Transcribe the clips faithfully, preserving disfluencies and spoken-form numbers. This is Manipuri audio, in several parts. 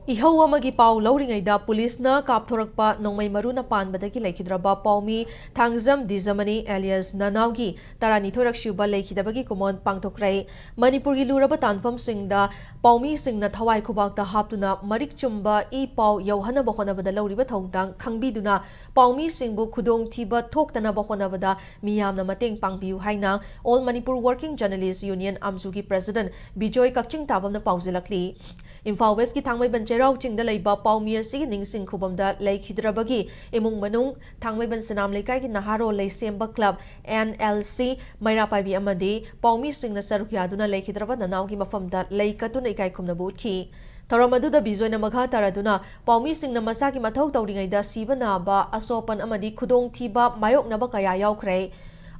ꯏꯍꯧ ꯑꯃꯒꯤ ꯄꯥꯎ ꯂꯧꯔꯤꯉꯩꯗ ꯄꯨꯂꯤꯁꯅ ꯀꯥꯞꯊꯣꯔꯛꯄ ꯅꯣꯡꯃꯩ ꯃꯔꯨꯅ ꯄꯥꯟꯕꯗꯒꯤ ꯂꯩꯈꯤꯗ꯭ꯔꯕ ꯄꯥꯎꯃꯤ ꯊꯥꯡꯖꯝ ꯗꯤꯖꯃꯅꯤ alias ꯅꯅꯥꯎꯒꯤ ꯇꯔꯥꯅꯤꯊꯣꯏꯔꯛ ꯁꯨꯕ ꯂꯩꯈꯤꯗꯕꯒꯤ ꯀꯨꯃꯣꯟ ꯄꯥꯡꯊꯣꯛꯈ꯭ꯔꯦ꯫ ꯃꯅꯤꯄꯨꯔꯒꯤ ꯂꯨꯔꯕ ꯇꯥꯟꯐꯝꯁꯤꯡꯗ ꯄꯥꯎꯃꯤꯁꯤꯡꯅ ꯊꯋꯥꯏ ꯈꯨꯕꯥꯛꯇ ꯍꯥꯞꯇꯨꯅ ꯃꯔꯤꯛ ꯆꯨꯝꯕ ꯏ ꯄꯥꯎ ꯌꯧꯍꯟꯅꯕ ꯍꯣꯠꯅꯕꯗ ꯂꯧꯔꯤꯕ ꯊꯧꯗꯥꯡ ꯈꯪꯕꯤꯗꯨꯅ ꯄꯥꯎꯃꯤꯁꯤꯡꯕꯨ ꯈꯨꯗꯣꯡꯊꯤꯕ ꯊꯣꯛꯇꯅꯕ ꯍꯣꯠꯅꯕꯗ ꯃꯤꯌꯥꯝꯅ ꯃꯇꯦꯡ ꯄꯥꯡꯕꯤꯌꯨ ꯍꯥꯏꯅ All Manipur Working Journalist Union, ꯑꯝꯖꯨꯒꯤ president Bijoy ꯀꯛꯆꯤꯡ ꯇꯥꯕꯝꯅ ꯄꯥꯎꯖꯦꯜꯂꯛꯂꯤ꯫ ꯏꯝꯐꯥꯜ ꯋꯦꯁꯀꯤ ꯊꯥꯡꯃꯩꯕꯟ ꯆꯩꯔꯥꯎ ꯆꯤꯡꯗ ꯂꯩꯕ ꯄꯥꯎꯃꯤ ꯑꯁꯤꯒꯤ ꯅꯤꯡꯁꯤꯡ ꯈꯨꯕꯝꯗ ꯂꯩꯈꯤꯗ꯭ꯔꯕꯒꯤ ꯏꯃꯨꯡ ꯃꯅꯨꯡ, ꯊꯥꯡꯃꯩꯕꯟ ꯁꯅꯥꯝ ꯂꯩꯀꯥꯏꯒꯤ ꯅꯍꯥꯔꯣꯜ ꯂꯩꯁꯦꯝꯕ ꯀ꯭ꯂꯕ, N L C, ꯃꯩꯔꯥ ꯄꯥꯏꯕꯤ ꯑꯃꯗꯤ ꯄꯥꯎꯃꯤꯁꯤꯡꯅ ꯁꯔꯨꯛ ꯌꯥꯗꯨꯅ ꯂꯩꯈꯤꯗ꯭ꯔꯕ ꯅꯅꯥꯎꯒꯤ ꯃꯐꯝꯗ ꯂꯩ ꯀꯠꯇꯨꯅ ꯏꯀꯥꯏ ꯈꯨꯝꯅꯕ ꯎꯠꯈꯤ꯫ ꯊꯧꯔꯝ ꯑꯗꯨꯗ ꯕꯤꯖꯣꯏꯅ ꯃꯈꯥ ꯇꯥꯔꯗꯨꯅ, ꯄꯥꯎꯃꯤꯁꯤꯡꯅ ꯃꯁꯥꯒꯤ ꯃꯊꯧ ꯇꯧꯔꯤꯉꯩꯗ ꯁꯤꯕ ꯅꯥꯕ, ꯑꯁꯣꯛ ꯑꯄꯟ ꯑꯃꯗꯤ ꯈꯨꯗꯣꯡꯊꯤꯕ ꯃꯥꯌꯣꯛꯅꯕ ꯀꯌꯥ ꯌꯥꯎꯈ꯭ꯔꯦ꯫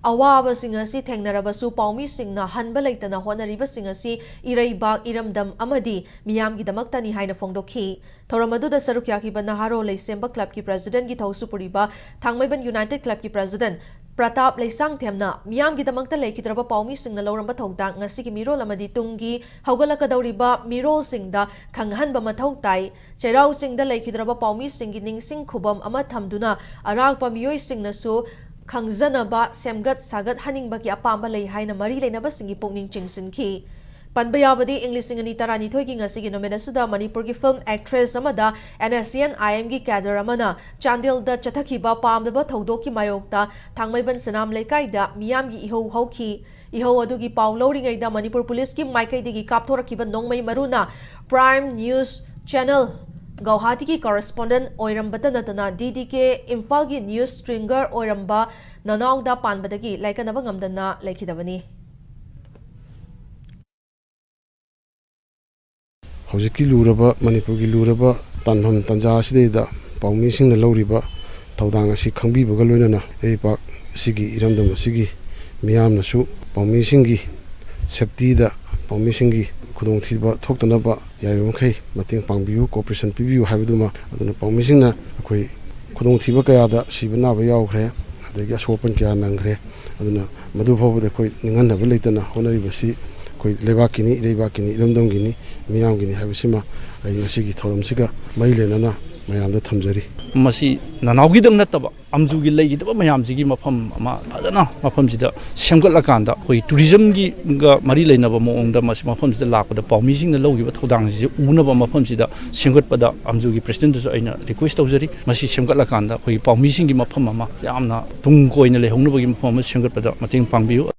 ꯑꯋꯥꯕꯁꯤꯡ ꯑꯁꯤ ꯊꯦꯡꯅꯔꯕꯁꯨ ꯄꯥꯎꯃꯤꯁꯤꯡꯅ ꯍꯟꯕ ꯂꯩꯇꯅ ꯍꯣꯠꯅꯔꯤꯕꯁꯤꯡ ꯑꯁꯤ ꯏꯔꯩꯕꯥꯛ, ꯏꯔꯝꯗꯝ ꯑꯃꯗꯤ ꯃꯤꯌꯥꯝꯒꯤꯗꯃꯛꯇꯅꯤ ꯍꯥꯏꯅ ꯐꯣꯡꯗꯣꯛꯈꯤ꯫ ꯊꯧꯔꯝ ꯑꯗꯨꯗ ꯁꯔꯨꯛ ꯌꯥꯈꯤꯕ ꯅꯍꯥꯔꯣꯜ ꯂꯩꯁꯦꯝꯕ ꯀ꯭ꯂꯕꯀꯤ presidentꯀꯤ ꯊꯧꯁꯨ ꯄꯨꯔꯤꯕ ꯊꯥꯡꯃꯩꯕꯟ United Clubꯀꯤ president ꯄ꯭ꯔꯇꯥꯞ ꯂꯩꯁꯥꯡꯊꯦꯝꯅ ꯃꯤꯌꯥꯝꯒꯤꯗꯃꯛꯇ ꯂꯩꯈꯤꯗ꯭ꯔꯕ ꯄꯥꯎꯃꯤꯁꯤꯡꯅ ꯂꯧꯔꯝꯕ ꯊꯧꯗꯥꯡ ꯉꯁꯤꯒꯤ ꯃꯤꯔꯣꯜ ꯑꯃꯗꯤ ꯇꯨꯡꯒꯤ ꯍꯧꯒꯠꯂꯛꯀꯗꯧꯔꯤꯕ ꯃꯤꯔꯣꯜꯁꯤꯡꯗ ꯈꯪꯍꯟꯕ ꯃꯊꯧ ꯇꯥꯏ꯫ ꯆꯩꯔꯥꯎ ꯆꯤꯡꯗ ꯂꯩꯈꯤꯗ꯭ꯔꯕ ꯄꯥꯎꯃꯤꯁꯤꯡꯒꯤ ꯅꯤꯡꯁꯤꯡ ꯈꯨꯕꯝ ꯑꯃ ꯊꯝꯗꯨꯅ ꯑꯔꯥꯛꯄ ꯃꯤꯑꯣꯏꯁꯤꯡꯅꯁꯨ ꯈꯪꯖꯅꯕ ꯁꯦꯝꯒꯠ ꯁꯥꯒꯠꯍꯟꯅꯤꯡꯕꯒꯤ ꯑꯄꯥꯝꯕ ꯂꯩ ꯍꯥꯏꯅ ꯃꯔꯤ ꯂꯩꯅꯕꯁꯤꯡꯒꯤ ꯄꯨꯛꯅꯤꯡ ꯆꯤꯡꯁꯤꯟꯈꯤ꯫ ꯄꯟꯕ ꯌꯥꯕꯗꯤ, ꯏꯪ ꯂꯤꯁꯤꯡ ꯑꯅꯤ ꯇꯔꯥꯅꯤꯊꯣꯏꯒꯤ ꯉꯁꯤꯒꯤ ꯅꯨꯃꯤꯠ ꯑꯁꯤꯗ ꯃꯅꯤꯄꯨꯔꯒꯤ film actress ꯑꯃꯗ NSCN-IMꯒꯤ cadre ꯑꯃꯅ ꯆꯥꯟꯗꯦꯜꯗ ꯆꯠꯊꯈꯤꯕ ꯄꯥꯝꯗꯕ ꯊꯧꯗꯣꯛꯀꯤ ꯃꯥꯌꯣꯛꯇ ꯊꯥꯡꯃꯩꯕꯟ ꯁꯅꯥꯝ ꯂꯩꯀꯥꯏꯗ ꯃꯤꯌꯥꯝꯒꯤ ꯏꯍꯧ ꯍꯧꯈꯤ꯫ ꯏꯍꯧ ꯑꯗꯨꯒꯤ ꯄꯥꯎ ꯂꯧꯔꯤꯉꯩꯗ ꯃꯅꯤꯄꯨꯔ ꯄꯨꯂꯤꯁꯀꯤ ꯃꯥꯏꯀꯩꯗꯒꯤ ꯀꯥꯞꯊꯣꯔꯛꯈꯤꯕ ꯅꯣꯡꯃꯩ ꯃꯔꯨꯅ Prime News Channel ꯒꯧꯍꯥꯇꯤꯒꯤ correspondent ꯑꯣꯏꯔꯝꯕꯇ ꯅꯠꯇꯅ DDK ꯏꯝꯐꯥꯜꯒꯤ news stringer ꯑꯣꯏꯔꯝꯕ ꯅꯅꯥꯎꯗ ꯄꯥꯟꯕꯗꯒꯤ ꯂꯥꯏꯀꯠꯅꯕ ꯉꯝꯗꯅ ꯂꯩꯈꯤꯗꯕꯅꯤ꯫ ꯍꯧꯖꯤꯛꯀꯤ ꯂꯨꯔꯕ, ꯃꯅꯤꯄꯨꯔꯒꯤ ꯂꯨꯔꯕ ꯇꯥꯟꯐꯝ ꯇꯥꯟꯖꯥ ꯑꯁꯤꯗꯩꯗ ꯄꯥꯎꯃꯤꯁꯤꯡꯅ ꯂꯧꯔꯤꯕ ꯊꯧꯗꯥꯡ ꯑꯁꯤ ꯈꯪꯕꯤꯕꯒ ꯂꯣꯏꯅꯅ ꯏꯔꯩꯄꯥꯛ ꯑꯁꯤꯒꯤ, ꯏꯔꯝꯗꯝ ꯑꯁꯤꯒꯤ ꯃꯤꯌꯥꯝꯅꯁꯨ ꯄꯥꯎꯃꯤꯁꯤꯡꯒꯤ safetyꯗ, ꯄꯥꯎꯃꯤꯁꯤꯡꯒꯤ ꯈꯨꯗꯣꯡꯊꯤꯕ ꯊꯣꯛꯇꯅꯕ ꯌꯥꯔꯤꯕꯃꯈꯩ ꯃꯇꯦꯡ ꯄꯥꯡꯕꯤꯌꯨ, cooperation ꯄꯤꯕꯤꯌꯨ ꯍꯥꯏꯕꯗꯨꯃ꯫ ꯑꯗꯨꯅ ꯄꯥꯎꯃꯤꯁꯤꯡꯅ ꯑꯩꯈꯣꯏ ꯈꯨꯗꯣꯡꯊꯤꯕ ꯀꯌꯥꯗ ꯁꯤꯕ ꯅꯥꯕ ꯌꯥꯎꯈ꯭ꯔꯦ, ꯑꯗꯒꯤ ꯑꯁꯣꯛ ꯑꯄꯟ ꯀꯌꯥ ꯅꯪꯈ꯭ꯔꯦ꯫ ꯑꯗꯨꯅ ꯃꯗꯨ ꯐꯥꯎꯕꯗ ꯑꯩꯈꯣꯏ ꯅꯤꯡꯍꯟꯅꯕ ꯂꯩꯇꯅ ꯍꯣꯠꯅꯔꯤꯕꯁꯤ ꯑꯩꯈꯣꯏ ꯂꯩꯕꯥꯛꯀꯤꯅꯤ, ꯏꯔꯩꯕꯥꯛꯀꯤꯅꯤ, ꯏꯔꯝꯗꯝꯒꯤꯅꯤ, ꯃꯤꯌꯥꯝꯒꯤꯅꯤ ꯍꯥꯏꯕꯁꯤꯃ ꯑꯩ ꯉꯁꯤꯒꯤ ꯊꯧꯔꯝꯁꯤꯒ ꯃꯔꯤ ꯂꯩꯅꯅ ꯃꯌꯥꯝꯗ ꯊꯝꯖꯔꯤ꯫ ꯃꯁꯤ ꯅꯅꯥꯎꯒꯤꯗꯪ ꯅꯠꯇꯕ ꯑꯝꯖꯨꯒꯤ ꯂꯩꯒꯗꯕ ꯃꯌꯥꯝꯁꯤꯒꯤ ꯃꯐꯝ ꯑꯃ ꯐꯖꯅ ꯃꯐꯝꯁꯤꯗ ꯁꯦꯝꯒꯠꯂꯀꯥꯟꯗ ꯑꯩꯈꯣꯏ ꯇꯨꯔꯤꯖꯝꯒꯤꯒ ꯃꯔꯤ ꯂꯩꯅꯕ ꯃꯑꯣꯡꯗ ꯃꯁꯤ ꯃꯐꯝꯁꯤꯗ ꯂꯥꯛꯄꯗ ꯄꯥꯎꯃꯤꯁꯤꯡꯅ ꯂꯧꯈꯤꯕ ꯊꯧꯗꯥꯡꯁꯤꯁꯨ ꯎꯅꯕ ꯃꯐꯝꯁꯤꯗ ꯁꯦꯝꯒꯠꯄꯗ ꯑꯝꯖꯨꯒꯤ ꯄ꯭ꯔꯦꯁꯤꯗꯦꯟꯗꯁꯨ ꯑꯩꯅ ꯔꯤꯀ꯭ꯋꯦꯁ ꯇꯧꯖꯔꯤ꯫ ꯃꯁꯤ ꯁꯦꯝꯒꯠꯂꯀꯥꯟꯗ ꯑꯩꯈꯣꯏꯒꯤ ꯄꯥꯎꯃꯤꯁꯤꯡꯒꯤ ꯃꯐꯝ ꯑꯃ ꯌꯥꯝꯅ ꯇꯨꯡ ꯀꯣꯏꯅ ꯂꯩꯍꯧꯅꯕꯒꯤ ꯃꯐꯝ ꯑꯃ ꯁꯦꯝꯒꯠꯄꯗ ꯃꯇꯦꯡ ꯄꯥꯡꯕꯤꯌꯨ꯫